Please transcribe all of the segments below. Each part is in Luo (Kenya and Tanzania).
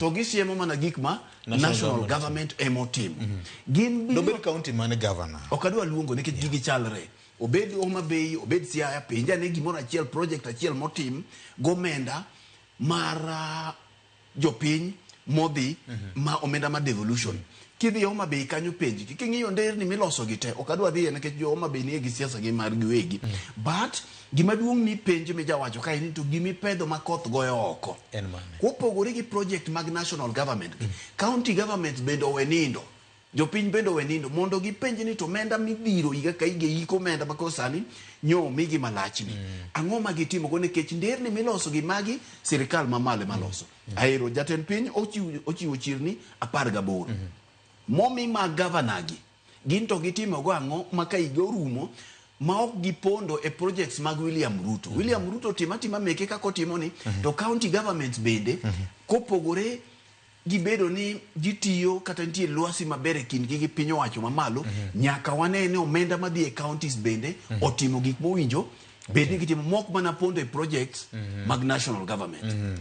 To gisiemo mana gik ma national government emotimo. Gin biro Dobed county mane governor? Ok adwa luongo nikech gigi chalre. Obed Homa Bay, obed Siaya, penja ane gimoro achiel, project achiel motim gomenda mar jopiny modhi ma omenda mar devolution. Kidhi Homa Bay kanyo penjgi, king'iyo nderni miloso gi te, ok adwa dhiye nikech jo Homa Bay nie gi siasa gi mar giwegi. But gima duong' ni penj mijawacho kae ni to gimipedho ma koth goyo oko. En mane? Kopogore gi project mag national government gi, county governments bende owe nindo. Jopiny bende owe nindo mondo gipenj ni to omenda midhiro higa ka higa yiko omenda ma koro sani nyo omigi malachni. Ang'o ma gitimogo nikech nderni miloso gi magi sirikal mamalo ema loso. Ahero jatend piny ochiwo, ochiwo chirni 18. Momi mag gavana gi gin to gitimogo ang'o ma ka higa orumo ma ok gipondo e projects mag William Ruto. William Ruto timo atima meke kaka otimo ni to county governments bende kopogore gibedo ni gitiyo kata nitie lwasi maber e kindgi gi piny owacho mamalo nyaka wane ni omenda madhi e counties bende otimo gik mowinjo bed ni gitimo mok mana pondo e projects mag national government.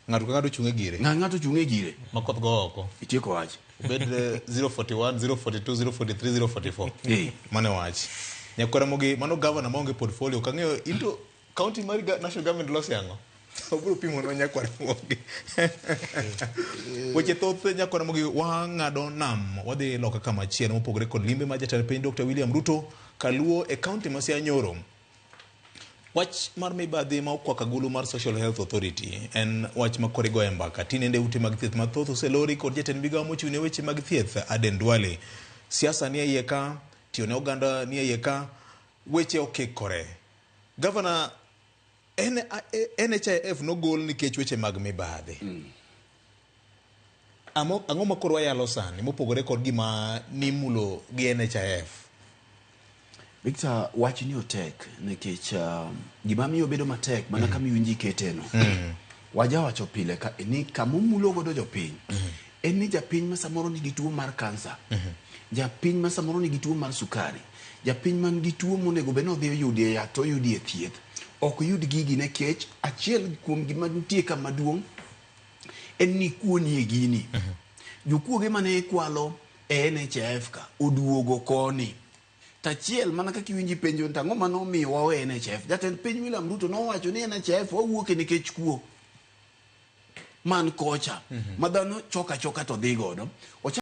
Ng'ato ka ng'ato chung' e gire. Ng'ato ng'ato chung' e gire. Ma koth go oko. Itieko wach. Obed 041, 042, 043, 044. Eh. Mano e wach. Nyakwara Mogi, mano governor maonge portfolio. Ok ang'eyo into county mar national government lose ang'o? Obiro pimonwa nyakwara Mogi. Weche thoth nyakwara Mogi wang'ado nam wadhi loka kama chielo mopogore kod limbe mar jatend piny Dr. William Ruto kaluo e county ma Siaya nyoro. Wach mar mibadhi ma okwako agulu mar Social Health Authority en wach ma koro igoye mbaka. Tinende ute mag thieth mathoth oselori kod jatend migawo mochung' ne weche mag thieth Aden Duale. Siasa nie iye ka, tiyo ne oganda nie iye ka, weche okikore. Gavana, NHIF nogol nikech weche mag mibadhi. Ang'o ma koro wayalo sani mopogore kod gima nimulo gi NHIF? Victor, wachni otek nikech gima miyo obedo matek mana kama iwinji iketeno. Wajawacho pile ka, ni kama omulo godo jopiny en ni japiny ma samoro nigi tuo mar kansa, japiny ma samoro nigi tuo mar sukari, japiny man gi tuo monego bed ni odhi oyudie yath to oyudie thieth, ok yud gigi nikech achiel kuom gima nitie ka maduong' en ni kuo nie gini. Jokuoge mane kwalo e NHIF ka oduogo koni. Tachiel mana kaka iwinji penjo ni to ang'o mane omiyo wawe NHIF? Jatend piny William Ruto nowacho ni NHIF wawuoke nikech kuo man kocha ma dhano choka choka to dhi godo.